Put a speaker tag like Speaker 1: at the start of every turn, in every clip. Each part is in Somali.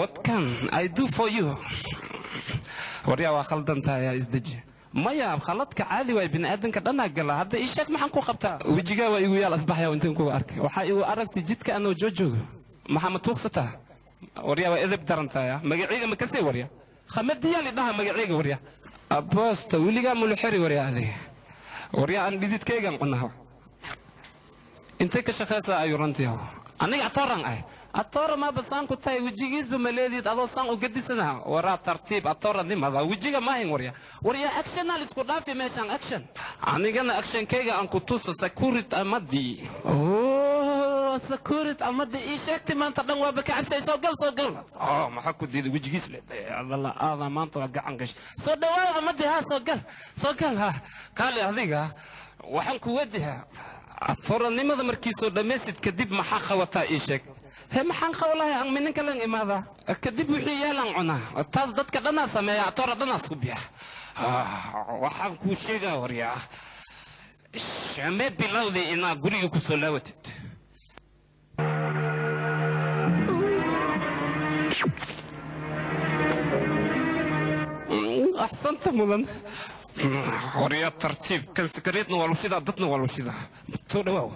Speaker 1: What can I do for you? Waryaa, waa khaldan tahay, isdeji. Maya, khaladka caadi waay, bini aadanka dhanaa gala. Hadda ii sheeg, maxaan ku qabtaa? Wejigaa waa igu yaal asbaxaya intaan kuga arkay. Waxaa igu aragtay jidka anoo joojooga. Maxaa ma tuugsataa? Waryaa, waa edeb daran tahay. Magacayga ma kasay? Warya, khamadiyaa lidhaha magacayga. Warya, aboosta weligaa mulu xeri. Warya, adiga, warya, aan dhididkaygan cunaha. Intay ka shaqaysaa ayuu rantii? Aniga atooran ah. Atoora maaba saan ku tahay, wejigiisba ma leedid adoo saan u gadisana. Waraa, tartiib, atoora nimada wejiga maahin. Warya, warya, actionaa isku dhaafi meeshaan action. Anigana actionkayga aan ku tuso. Security amadii, oh, security amadii ii sheegtay maanta dhan waaba ka cabsay. Soo gal, soo gal. Oh, maxaa ku diiday? Wejigiis le adala aada maanta waa gacan gash. Soo dhawaaw amadii, ha, soo gal, soo gal. Ha, kaali adiga, waxaan ku wedihaa atooranimada markii soo dhammaysid kadib maxaa qabataa? Ii sheeg. He, maxaan qaba lahay? Aan mininka lan imaadaa, kadib wixii yaalan cunaa. Taas dadka dhanaa sameeya, atoora dhanaas ku biya. Waxaan kuu sheegaa, waryaa, shamee bilowday inaa guriga ku soo laawatid. Axsanta mudan. Waryaa, tartiib, kan sikareetna waa lushidaa, dadna waa lushidaa. Soo dhawaaw.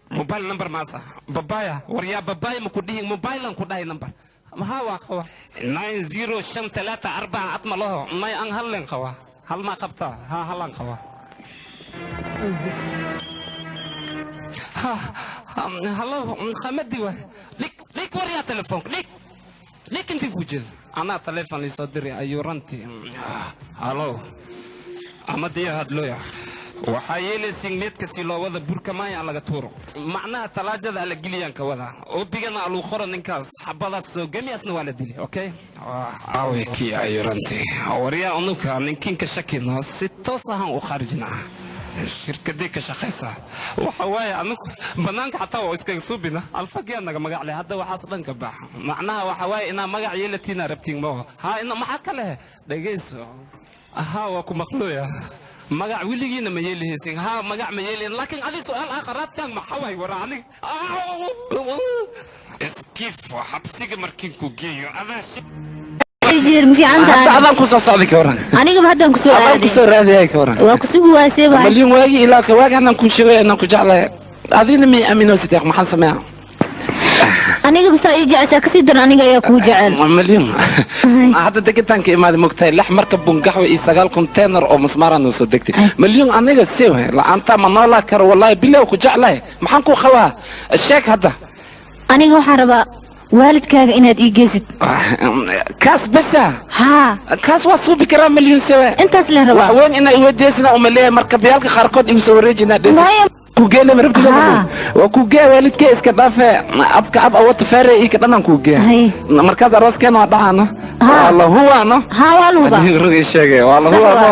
Speaker 1: Mobile number maasa babaya? Waryaa, babaya ma ku dhihin, mobilean ku dhahay. Number maxaa waa qaba? 90534 ad ma laho? May, an hallen qaba. Hal maa qabtaa? Ha, halan qaba. Halo, khamadi waay. Dhig, dhig, waryaa, telefoonka dhig, dhig. Intii ku jeeda anaa telefoon liisoo diray ayuu ranti. Halo, amadiya hadlooya. Waxaa yeelaysin meedka si loo wada burka maaya laga tuuro, macnaha talaajada ala geliyaan ka wada obigana aluu qoro ninkaas xabadaas soo gemiasna waa la dilay. Okay, aaway kii ayuranti? Waryaa, unuka ninkinka shakino si toos ahaan u kharijnaa shirkadii ka shaqaysaa. Waxa waaye anugu banaanka xataa waa iskaga suubina alfagiyaa naga magac leh. Hadda waxaas dhan ka bax. Macnaha waxa waaye inaa magac yeelatiina rabtiin maho? Ha, ina maxaa kale? Dhegayso. Haa, waa ku maqlooya. Magac weligiina ma yeelihaysin? Haa, magac ma yeelihin, laakiin adi su-aal aqaraadkan maxaa waay? Wara, aniga iskifo xabsiga markiin ku geeyo adaa
Speaker 2: Jiir, ma fiican
Speaker 1: hadda
Speaker 2: tahay?
Speaker 1: Adaan kusoo socday, ka waran?
Speaker 2: Anigaba haddaan kusoo
Speaker 1: adaan
Speaker 2: aaday.
Speaker 1: Kusoo raadiyay, ka waran?
Speaker 2: Waa kusugi waasee waay.
Speaker 1: Malyan waagi ilaa ka waagi haddaan kuu sheegay inaan ku jeclahay, adina may aaminoosid. Maxaan sameeyaa?
Speaker 2: Anigaba saa ii jeceshaa kasii daran aniga ayaa kuu jecel.
Speaker 1: Malyan, hadda degitaanka imaaday, mogtahay, lix marka bungaxwe iyo sagaal konteenar oo musmaara noo soo degtay. Malyan, aniga si waay la'aanta ma noolaa karo. Wallahi bilow ku jeclahay. Maxaan ku qabaa? Sheeg hadda.
Speaker 2: Aniga waxaan rabaa waalidkaaga inaad ii geysid.
Speaker 1: Kaas besa?
Speaker 2: Haa.
Speaker 1: Kaas waa suubi karaa, malyan, sewe.
Speaker 2: Intaas leen rabaa.
Speaker 1: Wax weyn inaa iweydiisana uma leeyahay. Markabyaalka qaarkood igu soo wareejinaa dhesi.
Speaker 2: Maya.
Speaker 1: Kugeele marabtida.
Speaker 2: Haa.
Speaker 1: Waa kugee waalidkee iska dhaafe, abka ab awata feere ii ka dhanan kugee.
Speaker 2: Hay.
Speaker 1: Markaas arooskeena waa dhacaano.
Speaker 2: Haa.
Speaker 1: Waa la huwaano.
Speaker 2: Haa, waa la hubaa.
Speaker 1: Rugii sheegay waa la
Speaker 2: Sax
Speaker 1: huwaano.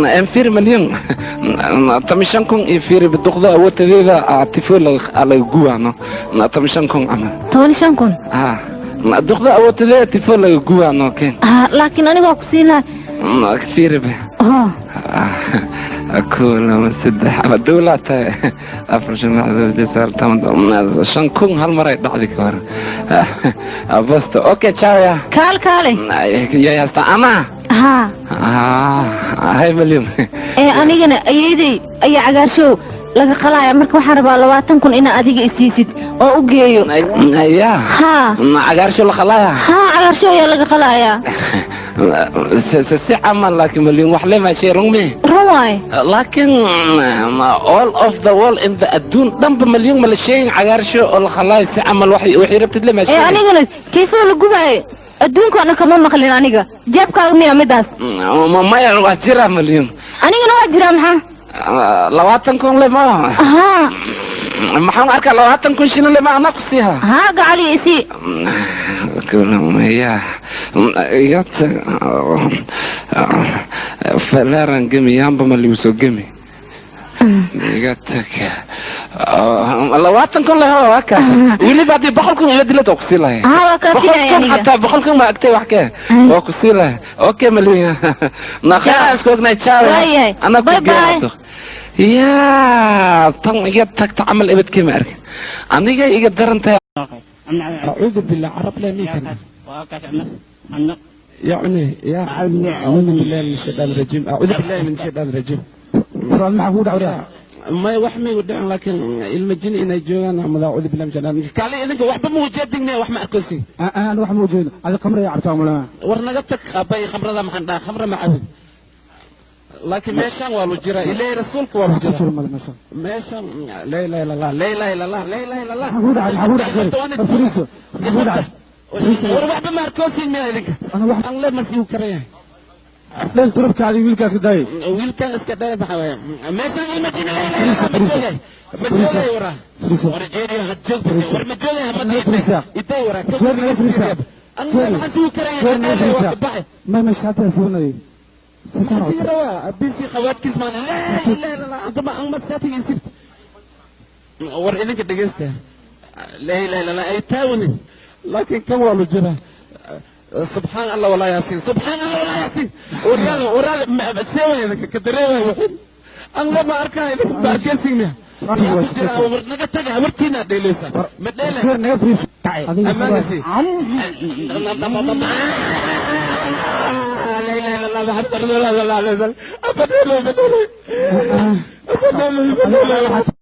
Speaker 2: waa.
Speaker 1: Enfir malyan 15,000 iyo fiiri biduqda awotadeeda tifo laga guwaano 15,000 camal.
Speaker 2: 15,000?
Speaker 1: Ha, duqda awotadeeda tifo laga guwaano ken.
Speaker 2: Haa, laakiin aniga waa ku siin lahaa.
Speaker 1: Fiiri be.
Speaker 2: Oh.
Speaker 1: Kow, laba, saddex, ama dowlaa tahay, afar, shan, lix, todoba, sagaal, toban, 5,000 hal mar ay dhacdi, ka hor abosto. Okay, ciao ya.
Speaker 2: Kaal, kaale.
Speaker 1: Yay hasta ama.
Speaker 2: Haa.
Speaker 1: Hay malyan.
Speaker 2: Ee, anigana ayeeday ayaa cagaarshow laga qalaya, marka waxaan rabaa 20,000 inaa adiga isiisid oo u geeyo.
Speaker 1: Ya.
Speaker 2: Haa.
Speaker 1: Cagaarsho la qalaya?
Speaker 2: Haa, cagaarshow ayaa laga qalayaa.
Speaker 1: Si camal, laakiin malyan wax lema shay rungmi.
Speaker 2: Run waay.
Speaker 1: Laakiin all of the world in the adduun dhanba, malyan, ma la sheegin cagaarsho oo la qalaayo si camal waxay rabtid lema
Speaker 2: Ee,
Speaker 1: sheegin.
Speaker 2: Anigana kayfoo la gubaayo adduunkaana kama maqlin. Aniga jeebkaaga miyaa midaas?
Speaker 1: Maya, waa jira, malyan.
Speaker 2: Anigana waa jiraa, maxaa?
Speaker 1: 20,000 le ma?
Speaker 2: Haa.
Speaker 1: Maxaan arkaa, 20,000 shilin le ma anaa ku siiha?
Speaker 2: Haa, gacali, isii.
Speaker 1: Ya, iga tag. Faleeran gemi yaanba ma ligu soo gemi. Iga tag, 20,000 le ho, waa kaas. Weliba haddii 100,000 ila dilad waa ku sii lahay.
Speaker 2: Haa, waa kaa
Speaker 1: boqol
Speaker 2: filaya
Speaker 1: kun
Speaker 2: aniga.
Speaker 1: Xataa 100,000 ma agtay wax kee waa ku sii lahay. Okay malyan, naqaa isku ognay. Ciao.
Speaker 2: Waayahay.
Speaker 1: Anaa ku
Speaker 2: Bye bye.
Speaker 1: geeya. Yaa, tan iga tagta camal ebadkii ma arkin. Aniga iga daran tahay. Acuudu billah, carab le minkan. يعني يا أعوذ بالله من الشيطان الرجيم، أعوذ بالله من الشيطان الرجيم.
Speaker 3: War maxaa kugu dhacay?
Speaker 1: May wax may u dhicin, laakiin ilma jin inay joogaan amada. Acuudu billahi min shaytaan. Kaale, idinka waxba ma ujeedin, wax ma arkaysin.
Speaker 3: Aan wax ma ujeedo, adi khamri ay cabtaa mulama.
Speaker 1: War naga tag abay, khamrada maxaan dhahaa, khamra ma cabin, laakiin meeshaan waa lu jiraa, ilaahay rasuulka waa lu
Speaker 3: Wax ku
Speaker 1: jiraa.
Speaker 3: jiro male meesha.
Speaker 1: Meeshaan laa ilaha illa Allah, laa ilaha illa Allah, laa ilaha illa Allah.
Speaker 3: Maxaa kugu dhacay? Maxaa kugu dhacay? War fariiso. Maxaa kugu dhacay?
Speaker 1: War waxba ma arkoosin miya idinka?
Speaker 3: Ana wax
Speaker 1: Aan le masiihu karaya.
Speaker 3: Leen turubkaadii wiilkaas ka daayay.
Speaker 1: Wiilkan iska dhaya, maxaa waaye meeshaan ilma jin, laa ilaha illa Allah, ma joogay, ma joogay waraa.
Speaker 3: Fariiso.
Speaker 1: War jeeriyo had joog, war ma joogay, ma
Speaker 3: Fariisa.
Speaker 1: iday waraa.
Speaker 3: Feer naga fariisa.
Speaker 1: Aniga maxaan sugi karaya?
Speaker 3: Feer naga fariisa.
Speaker 1: Baxay.
Speaker 3: Ma shaatiga sibanayay. Si ku noqotay.
Speaker 1: Bisi khawaadkiis maan, laa ilaha illa Allah, antuma ang masaatiga isib. War idinka dhegeysta, laa ilaha illa Allah, ay taawanin, laakiin kan waa lu jiraa. Subxaan Allah walaa yaasiin, subxaan Allah walaa yaasiin. Waraada, waraada, seeway idinka ka dareemay waxin an lama arkaa, idinka ma arkaysiin. War naga taga, habartiina dheeleysa ma dheele.
Speaker 3: Feer naga fariiso. Adiga
Speaker 1: amaanasi لا اله الا الله محمد رسول الله صلى الله عليه وسلم.